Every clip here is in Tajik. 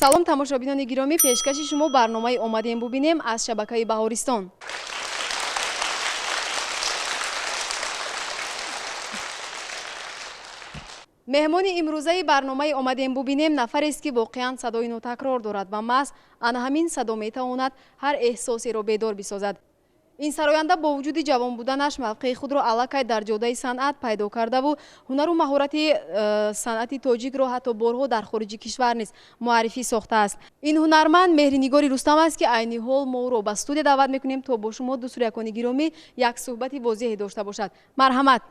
Салом, тамошобинони гиромӣ, пешкаши шумо барномаи «Омадем бубинем» аз шабакаи Баҳористон. Меҳмони имрӯзаи барномаи «Омадем бубинем» нафарест, ки воқеан садои нотакрор дорад ва маҳз ана ҳамин садо метавонад ҳар эҳсосеро бедор бисозад. Ин сароянда бо вуҷуди ҷавон буданаш мавқеи худро аллакай дар ҷодаи санъат пайдо кардаву ҳунару маҳорати санъати тоҷикро ҳатто борҳо дар хориҷи кишвар низ муаррифӣ сохтааст. Ин ҳунарманд Меҳринигори Рустам аст, ки айни ҳол мо ӯро ба студия даъват мекунем, то бо шумо, дӯстурякони гиромӣ, як суҳбати возеҳе дошта бошад. Марҳамат.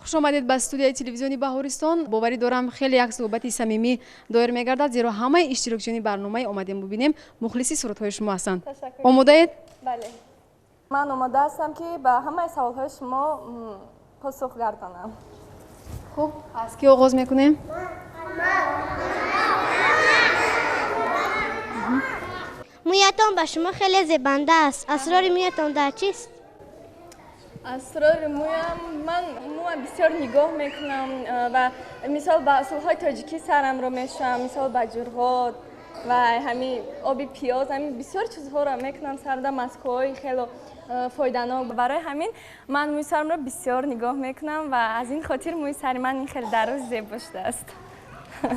Хуш омадед ба студияи телевизиони Баҳористон. Боварӣ дорам, хеле як суҳбати самимӣ доир мегардад, зеро ҳамаи иштирокчиёни барномаи «Омадем бубинем» мухлиси сурудҳои шумо ҳастанд. Омодаед? Бале, ман омода ҳастам, ки ба ҳамаи саволҳои шумо посух гардонам. Хуб, аз кӣ оғоз мекунем? Мӯятон ба шумо хеле зебанда аст. Асрори мӯятон дар чист? Асрори мӯям, ман мӯа бисёр нигоҳ мекунам ва мисол ба усулҳои тоҷикӣ сарамро мешӯям, мисол ба ҷурғот ва ҳамин оби пиёз, ҳамин бисёр чизҳоро мекунам сарда, маскҳои хело фоиданок. Барои ҳамин ман мӯи сарамро бисёр нигоҳ мекунам ва аз ин хотир мӯи сари ман ин хеле дароз зебо шудааст.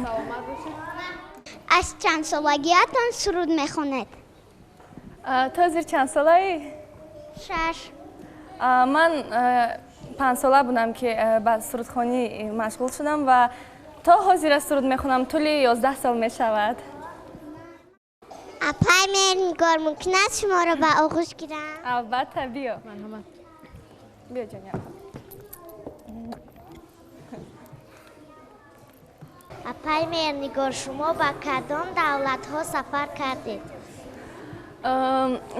Саломат бошед. Аз чанд солагиатон суруд мехонед? То зир чанд солаӣ? 6. Ман 5 сола будам, ки ба сурудхонӣ машғул шудам ва то ҳозира суруд мехонам, тӯли 11 сол мешавад. Апай Меҳрнигор, мумкин аст шуморо ба оғӯш гирам? Албатта, биё. Марҳамат. Биё, ҷони. Апай Меҳрнигор, шумо ба кадом давлатҳо сафар кардед?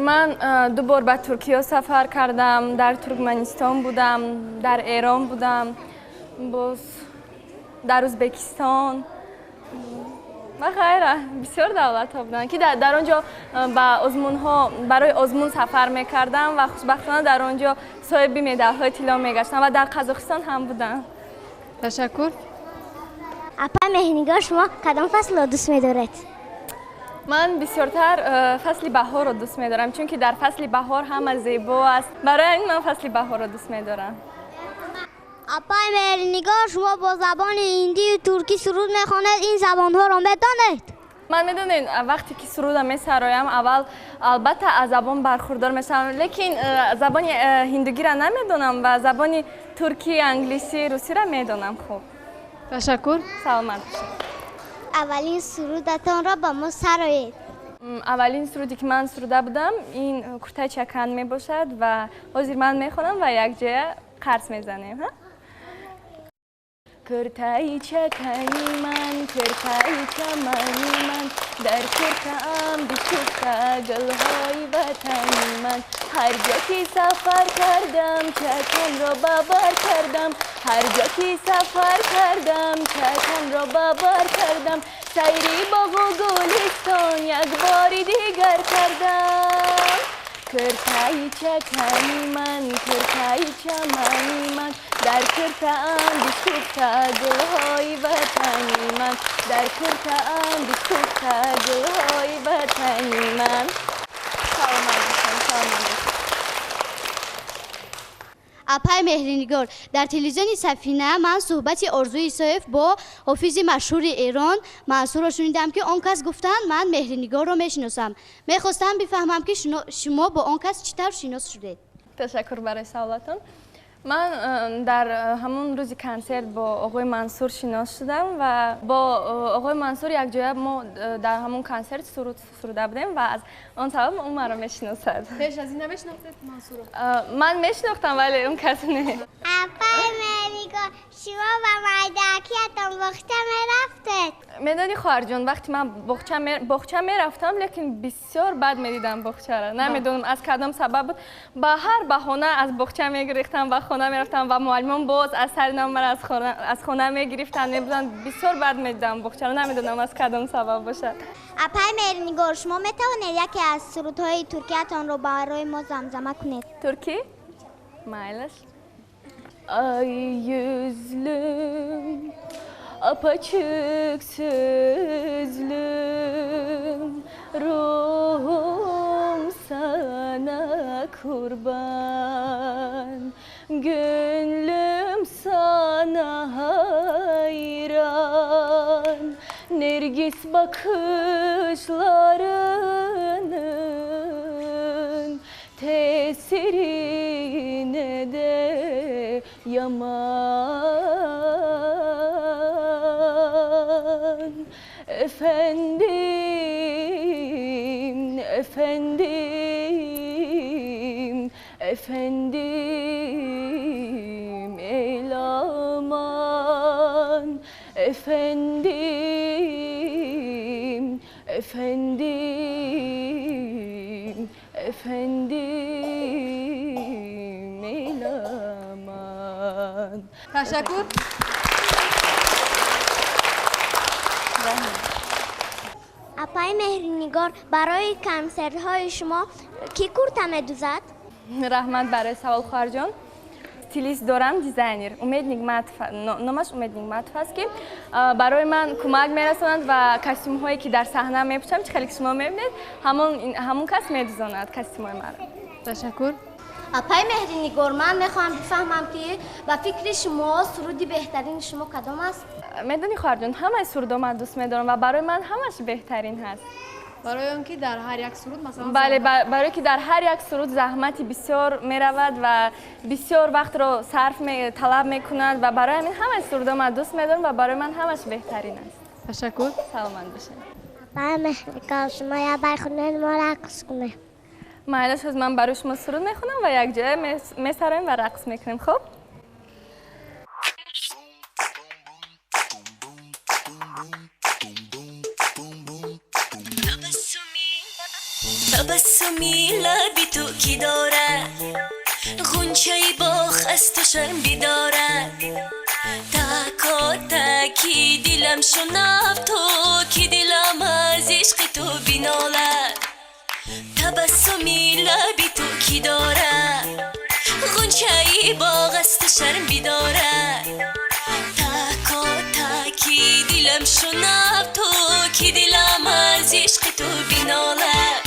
Ман ду бор ба Туркия сафар кардам, дар Туркманистон будам, дар Эрон будам, боз дар Ӯзбекистон ва ғайра. Бисёр давлатҳо буданд, ки дар он ҷо ба озмунҳо, барои озмун сафар мекардам ва хушбахтона дар он ҷо соҳиби медалҳои тилло мегаштам ва дар Қазоқистон ҳам будам. Ташаккур. Апай Меҳрнигор, шумо кадом фаслро дӯст медоред? Ман бисёртар фасли баҳорро дӯст медорам, чунки дар фасли баҳор ҳама зебо аст. Барои ҳамин ман фасли баҳорро дӯст медорам. Апай Меҳрнигор, шумо бо забони ҳиндию туркӣ суруд мехонед. Ин забонҳоро медонед? Ман, медонед, вақте ки суруда месароям, аввал албатта аз забон бархурдор мешавам, лекин забони ҳиндугиро намедонам ва забони туркӣ, англисӣ, русиро медонам хуб. Ташаккур. Саломат бошед. Аввалин сурудатонро ба мо сароед. Аввалин суруде, ки ман суруда будам, ин «Куртаи чакан» мебошад ва ҳозир ман мехонам ва якҷоя қарс мезанем. Куртаи чакани ман, куртаи чамани ман, дар куртаам бисӯхта гулҳои ватани ман. Ҳар ҷо ки сафар кардам, чаканро ба бар кардам, ҳар ҷо ки сафар кардам, чаканро ба бар кардам, сайри боғу гулистон як бори дигар кардам. Куртаи чакани ман, куртаи чамани ман, дар куртаам бисӯхта гулҳои ватани ман, дар куртаам бисӯхта гулҳои ватани ман. Саломат бошам, саломат бошам. Апай Меҳринигор, дар телевизиони Сафина ман суҳбати Орзу Исоев бо ҳофизи машҳури Эрон Мансурро шунидам, ки он кас гуфтанд: «Ман Меҳринигорро мешиносам». Мехостам бифаҳмам, ки шумо бо он кас чӣ тавр шинос шудед? Ташаккур барои саволатон. Ман дар ҳамон рӯзи консерт бо оғои Мансур шинос шудам ва бо оғои Мансур якҷоя мо дар ҳамон консерт суруд суруда будем ва аз он сабаб ӯ маро мешиносад. Пеш аз ин намешинохтед Мансурро? Ман мешинохтам, вале он кас не. Апай. Меҳринигор, шумо ба майдакиятон боғча мерафтед? Медонӣ, хоҳарҷон, вақте ман боғча мерафтам, лекин бисёр бад медидам боғчаро. Намедонам, аз кадом сабаб буд, ба ҳар баҳона аз боғча мегирифтам, ба хона мерафтам ва муаллимон боз аз сари ном мара аз хона мегирифтанд, мебуданд. Бисёр бад медидам боғчаро, намедонам, аз кадом сабаб бошад. Апай Меҳринигор, шумо метавонед яке аз сурудҳои туркиятонро барои мо замзама кунед? Туркӣ? Майлаш. Ay yüzlüm, apaçık sözlüm, ruhum sana kurban, gönlüm sana hayran, nergis bakışlarının tesirine de yaman. Efendim, efendim, efendim, el aman. Efendim, efendim, efendim, el aman. Ташаккур. Апаи Меҳринигор, барои консертҳои шумо кӣ курта медузад? Раҳмат барои савол, хоҳарҷон. Стилист дорам, дизайнер Умед Нигматов, номаш Умед Нигматов аст, ки барои ман кӯмак мерасонад ва костюмҳое, ки дар саҳна мепӯшам, чӣ хеле ки шумо мебинед, ҳамон кас медузонад костюмҳои маро. Ташаккур. Апай Меҳринигор, ман мехоҳам бифаҳмам, ки ба фикри шумо суруди беҳтарини шумо кадом аст? Медонӣ, хоҳарҷон, ҳамаи сурудо ман дӯст медорам ва барои ман ҳамаш беҳтарин ҳаст. Барои он ки дар ҳар як суруд, масалан... Бале, барое ки дар ҳар як суруд заҳмати бисёр меравад ва бисёр вақтро сарф талаб мекунад ва барои ҳамин ҳамаи сурудо ман дӯст медорам ва барои ман ҳамаш беҳтарин аст. Ташаккур. Саломат бошед. Апаи Меҳринигор, шумо як бор хонед, мо рақс кунем. Майлаш, ҳоз ман барои шумо суруд мехонам ва якҷоя месароем ва рақс мекунем, хуб? Табассуми лаби ту ки дорад, ғунчаи боғ аз ту шарм бидорад, тако таки дилам шунав ту, ки дилам аз ишқи ту бинолад. Табассуми лаби ту ки дорад, ғунчаи боғ аз ту шарм бидорад, тако таки дилам шунав ту, ки дилам аз ишқи ту бинолад.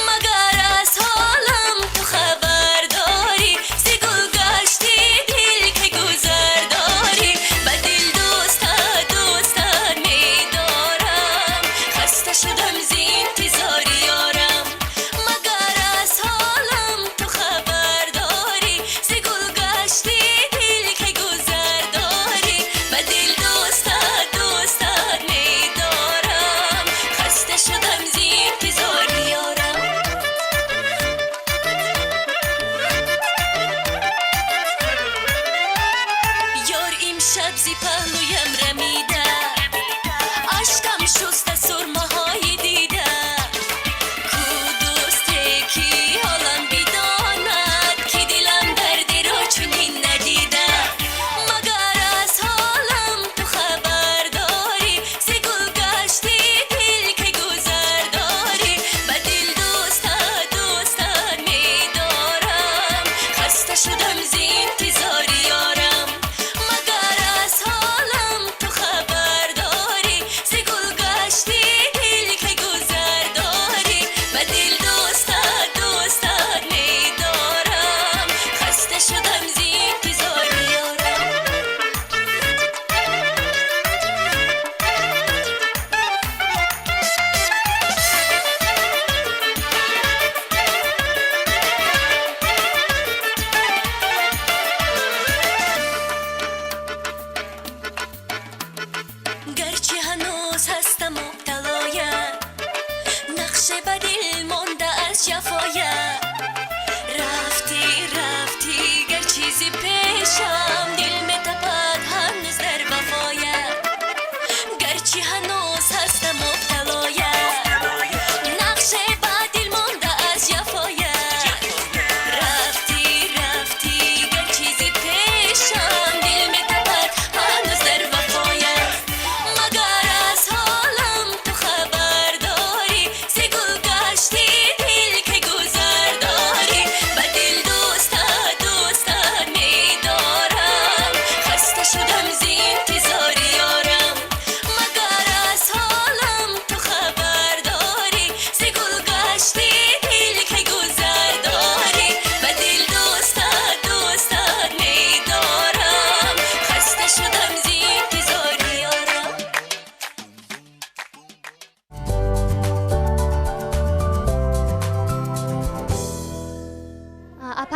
Магар аз ҳолам ту хабар дорӣ, зи гулгашти дил ки гузар дорӣ, ба дил дӯстат, дӯстат медорам, хаста шудам зи интизори ёрам. Магар аз ҳолам ту хабар дорӣ, зи гулгашти дил ки гузар дорӣ, ба дил дӯстат, дӯстат.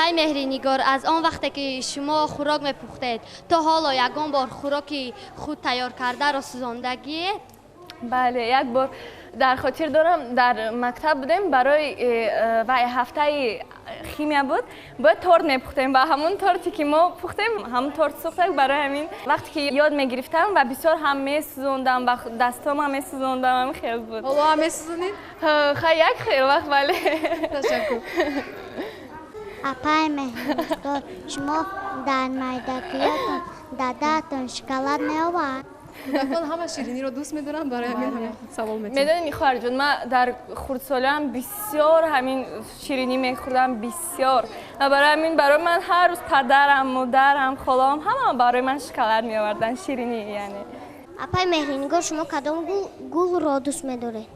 Апай Меҳринигор, аз он вақте ки шумо хӯрок мепухтед то ҳоло ягон бор хӯроки худ тайёр кардаро сӯзондагиед? Бале, як бор дар хотир дорам, дар мактаб будем, барои ҳафтаи химия буд, бояд торт мепухтем ва ҳамон торте ки мо пухтем, ҳамон торт сӯхта. Барои ҳамин вақте ки ёд мегирифтам ва бисёр ҳам месӯзондам ва дастомам месӯзондам, ҳам хел буд. Ҳоло ҳам месӯзонед? Хай, як хел вақт, бале. Ташаккур. Апай Меҳринигор, шумо дар майдакиятон дадатон шоколад меовард? Кӯдакон ҳама шириниро дӯст медоранд, барои ҳамин ҳамин савол метиҳам. Медонед, хоҳарҷон, ман дар хурдсолиам бисёр ҳамин ширинӣ мехӯрдам, бисёр, ва барои ҳамин барои ман ҳар рӯз падарам, модарам, холаам ҳама барои ман шоколад меоварданд, ширинӣ яъне. Апай Меҳринигор, шумо кадом гулро дӯст медоред?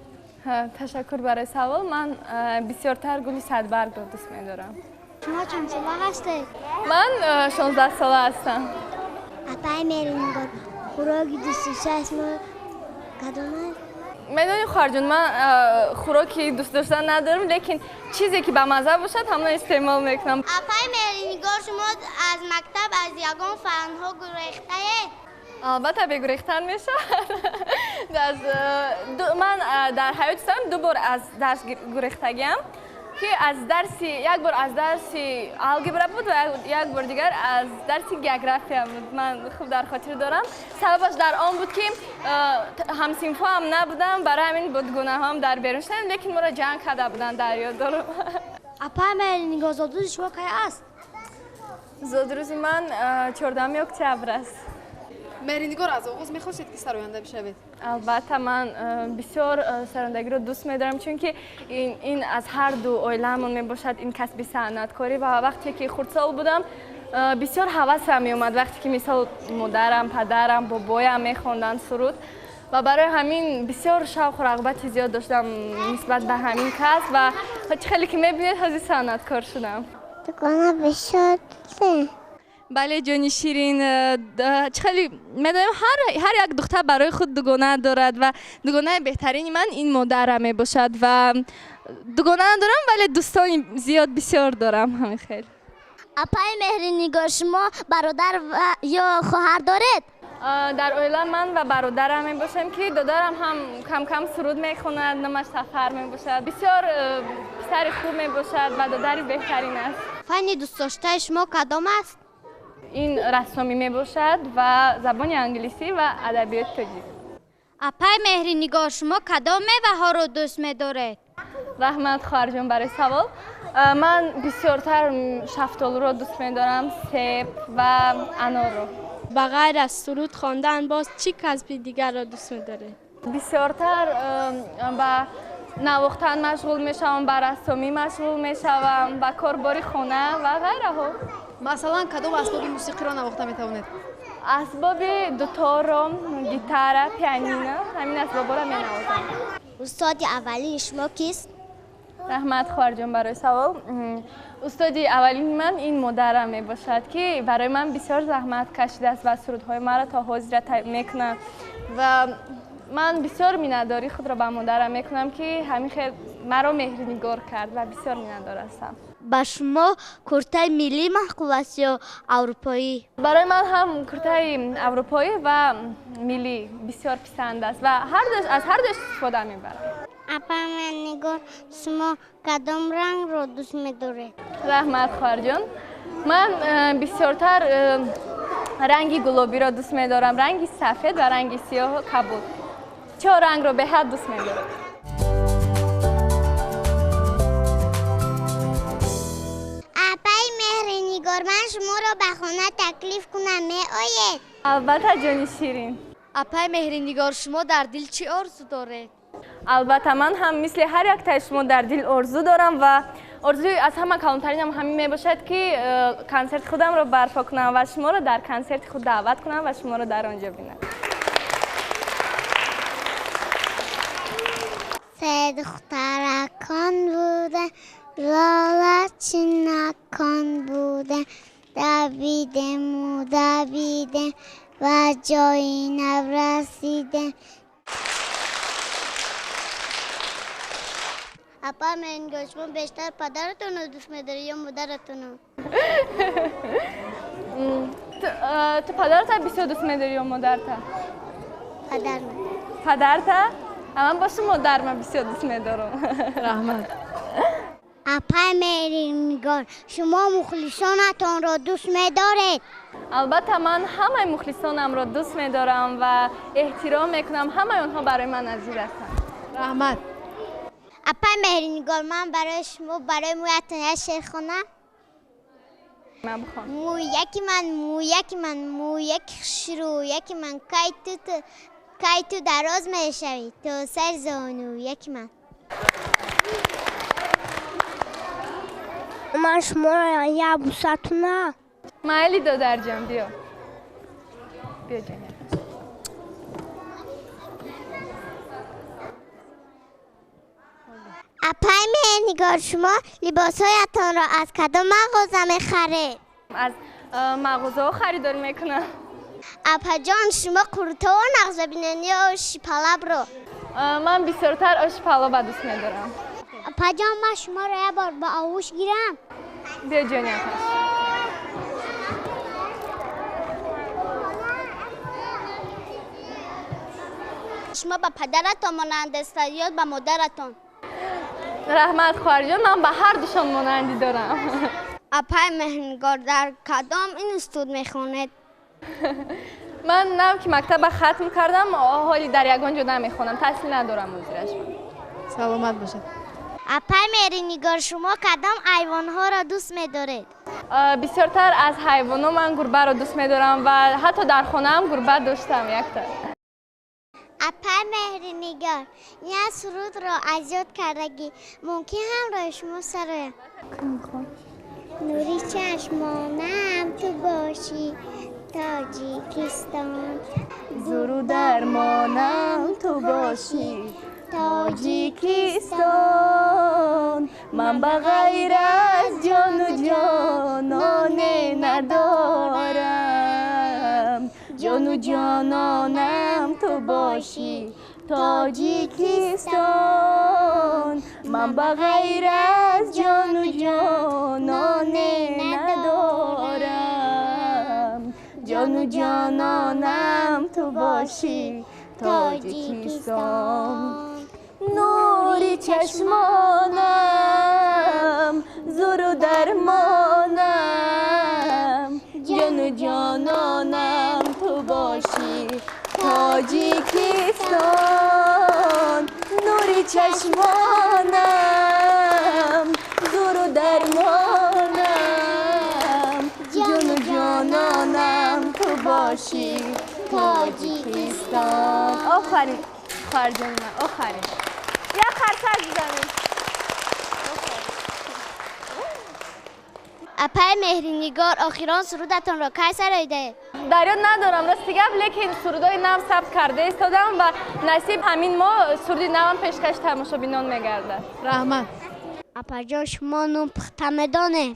Ташаккур барои савол. Ман бисёртар гули садбаргро дӯст медорам. Шумо чанд сола ҳастед? Ман 16 сола ҳастам. Апай Меҳринигор, хӯроки дӯстдоштаи шумо кадом аст? Медонӣ, хоҳарҷон, ман хӯроки дӯст доштан надорам, лекин чизе ки ба мазза бошад, ҳамон истеъмол мекунам. Апай Меҳринигор, шумо аз мактаб аз ягон фанҳо гурехтаед? Албатта, бегурехтан мешавад. Ман дар ҳаёти сам 2 бор аз дарс гурехтагиам, ки аз дарси як бор аз дарси алгебра буд ва як бор дигар аз дарси география буд. Ман хуб дар хотир дорам. Сабабаш дар он буд, ки ҳамсинфоам набудам, барои ҳамин будгунаҳоам дар берун шудам, лекин моро ҷанг карда буданд, дар ёд дорам. Апай Меҳринигор, зодрӯзи шумо кай аст? Зодрӯзи ман 14 октябр аст. Меҳринигор, аз оғоз мехостед, ки сароянда бишавед? Албатта, ман бисёр сарояндагиро дӯст медорам, чунки ин аз ҳар ду оилаамон мебошад, ин касби санъаткорӣ. Ва вақте ки хурдсол будам, бисёр ҳавасам меомад, вақте ки мисол модарам, падарам, бобоям мехонданд суруд, ва барои ҳамин бисёр шавқу рағбати зиёд доштам нисбат ба ҳамин касб, ва чӣ хеле ки мебинед, ҳозир санъаткор шудам. Дугона бисёр? Бале, ҷони ширин, чӣ хеле медонем, ҳар як духтар барои худ дугона дорад, ва дугонаи беҳтарини ман ин модарам мебошад, ва дугона надорам, вале дӯстони зиёд бисёр дорам, ҳамин хел. Апай Меҳринигор, шумо бародар ё хоҳар доред? Дар оила ман ва бародарам мебошем, ки додарам ҳам кам-кам суруд мехонад, номаш Сафар мебошад. Бисёр писари хуб мебошад ва додари беҳтарин аст. Фанни дӯстдоштаи шумо кадом аст? Ин рассомӣ мебошад ва забони англисӣ ва адабиёти тоҷик. Апай Меҳринигор, шумо кадом меваҳоро дӯст медоред? Раҳмат, хоҳарҷон, барои савол. Ман бисёртар шафтолуро дӯст медорам, себ ва анорро. Ба ғайр аз суруд хондан боз чӣ касби дигарро дӯст медоред? Бисёртар ба навохтан машғул мешавам, ба рассомӣ машғул мешавам, ба корбори хона ва ғайраҳо. Масалан, кадом асбоби мусиқиро навохта метавонед? Асбоби дуторро, гитара, пианино, ҳамин асбобҳоро менавозам. Устоди аввалини шумо кист? Раҳмат, хоҳарҷон, барои савол. Устоди аввалини ман ин модарам мебошад, ки барои ман бисёр заҳмат кашидааст ва сурудҳои маро то ҳозира мекунад, ва ман бисёр миннатдории худро ба модарам мекунам, ки ҳамин хел маро меҳринигор кард, ва бисёр миннатдор ҳастам. Ба шумо куртаи миллӣ маъқул аст ё аврупоӣ? Барои ман ҳам куртаи аврупоӣ ва миллӣ бисёр писанд аст, ва аз ҳар дуяш истифода мебарам. Апай Меҳринигор, шумо кадом рангро дӯст медоред? Раҳмат, хоҳарҷон. Ман бисёртар ранги гулобиро дӯст медорам, ранги сафед ва ранги сиёҳу кабуд. Чор рангро беҳад дӯст медорам. Апай Меҳринигор, ман шуморо ба хона таклиф кунам, меоед? Албатта, ҷони ширин. Апай Меҳринигор, шумо дар дил чӣ орзу доред? Албатта, ман ҳам мисли ҳар яктаи шумо дар дил орзу дорам, ва орзуи аз ҳама калонтаринам ҳамин мебошад, ки консерти худамро барпо кунам ва шуморо дар консерти худ даъват кунам ва шуморо дар он ҷо бинам. Се духтаракон будем, лолачинакон будем, давидему давидем ва ҷои нав расидем. Апа меҳринигор, шумо бештар падаратонро дӯст медоред ё модаратонро? Ту падарата бисёр дӯст медорӣ ё модарта? Падарма. Падарта? Ман бошу модарма бисёр дӯст медорам. Раҳмат. Апаи меҳринигор, шумо мухлисонатонро дӯст медоред? Албатта, ман ҳамаи мухлисонамро дӯст медорам ва эҳтиром мекунам. Ҳамаи онҳо барои ман азиз ҳастанд. Раҳмат. Апаи меҳринигор, ман барои шумо барои мӯятон як шеър хонам? Ман бихон. Мӯяки ман, мӯяки ман, мӯяки хушрӯяки ман, кай ту дароз мешавӣ то сари зонӯяки ман. Ман шуморо як бӯса тунам. Майли, додарҷон, биё. Биё, ҷоня. Апаи меҳринигор, шумо либосҳоятонро аз кадом мағоза мехаред? Аз мағозаҳо харидорӣ мекунам. Апаҷон, шумо қурутаро нағз мебинед ё оши палабро? Ман бисёртар оши палаба дӯст медорам. Апаҷон, ман шуморо як бор ба оғӯш гирам? Биё, ҷони апаш. Шумо ба падаратон монанд ҳастед ё ба модаратон? Раҳмат, хоҳарҷон, ман ба ҳар душон монандӣ дорам. Апаи меҳринигор, дар кадом институт мехонед? Ман нав ки мактаба хатм кардам, ҳоли дар ягон ҷо намехонам, таҳсил надорам ҳозираш. Саломат бошед. Апаи меҳринигор, шумо кадом ҳайвонҳоро дӯст медоред? Бисёртар аз ҳайвонҳо ман гурбаро дӯст медорам ва ҳатто дар хонаам гурба доштам якта. Апаи меҳринигор, як сурудро аз ёд кардагӣ, мумкин ҳамроҳи шумо сароям? Нури чашмонам ту бошӣ, Тоҷикистон. Зуру дармонам ту бошӣ, Тоҷикистон. Ман ба ғайр аз ҷону ҷононе надорам. Ҷону ҷононам ту бошӣ, Тоҷикистон. Ман ба ғайр аз ҷону ҷононе надорам. Ҷону ҷононам ту бошӣ, Тоҷикистон. Нури чашмонам, зуру дармонам, ҷону ҷононам ту бошӣ, Тоҷикистон. Нури чашмонам, зуру дармонам, ҷону ҷононам ту бошӣ, Тоҷикистон. Офарин, хоҳарҷони ман, офарин. Як қарсак бизанед. Апаи меҳринигор, охирон сурудатонро кай сароидаед? Дар ёд надорам, рости гап, лекин сурудҳои нав сабт карда истодам ва насиб ҳамин моҳ суруди навам пешкаши тамошобинон мегардад. Раҳмат. Апаҷон, шумо нон пухта медонед?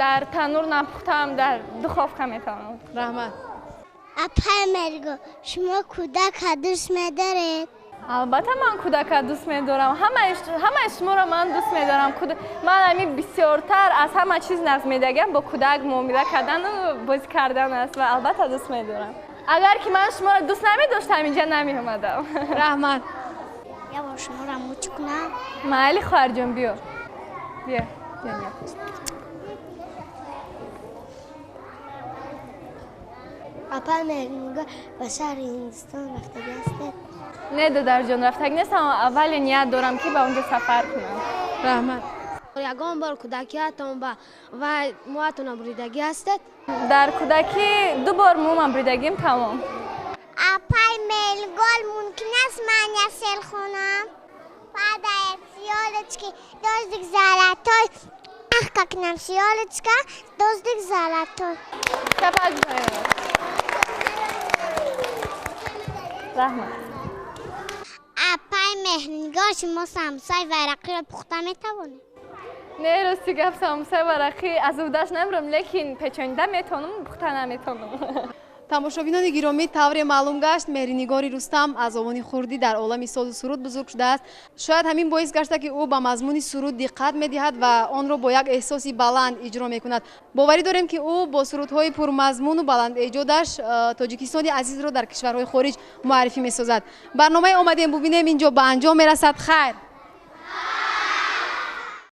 Дар танур напухтам, дар духовка метавонам. Раҳмат. Апаи меҳринигор, шумо кӯдака дӯст медоред? Албатта, ман кӯдака дӯст медорам. Ҳамаи шуморо ман дӯст медорам. Ман ҳамин бисёртар аз ҳама чиз нағз медагам бо кӯдак муомила кардану бозӣ кардан аст ва албатта дӯст медорам. Агар ки ман шуморо дӯст намедоштам, инҷа намеомадам. Раҳмат. Як бор шуморо муч кунам? Майли, хоҳарҷон, биё. Биё, биё. Апаи меҳринигор, ба шаҳри Ҳиндустон рафтагӣ ҳастед? Не, додарҷон, рафтагӣ нестам, вале ният дорам ки ба онҷо сафар кунам. Раҳмат. Ягон бор кӯдакиятон ва мӯятонро буридагӣ ҳастед? Дар кӯдакӣ ду бор мӯмам буридагим, тамом. Апаи меҳринигор, мумкин аст ман як шеър хонам? Падает с ёлочки дождик золотой, ах, как нам с ёлочка дождик золотой. Чапак бизанед. Раҳмат. Апаи меҳринигор, шумо самсаи варақиро пухта метавонед? Не, рости гап, самсаи варақӣ аз уҳдаш намерам, лекин печонида метавонам, пухта наметавонам. Тамошобинони гиромӣ, тавре маълум гашт, Меҳринигори Рустам аз овони хурдӣ дар олами созу суруд бузург шудааст. Шояд ҳамин боис гашта, ки ӯ ба мазмуни суруд диққат медиҳад ва онро бо як эҳсоси баланд иҷро мекунад. Боварӣ дорем, ки ӯ бо сурудҳои пурмазмуну баландэҷодаш Тоҷикистони азизро дар кишварҳои хориҷ муаррифӣ месозад. Барномаи «Омадем бубинем» ин ҷо ба анҷом мерасад. Хайр.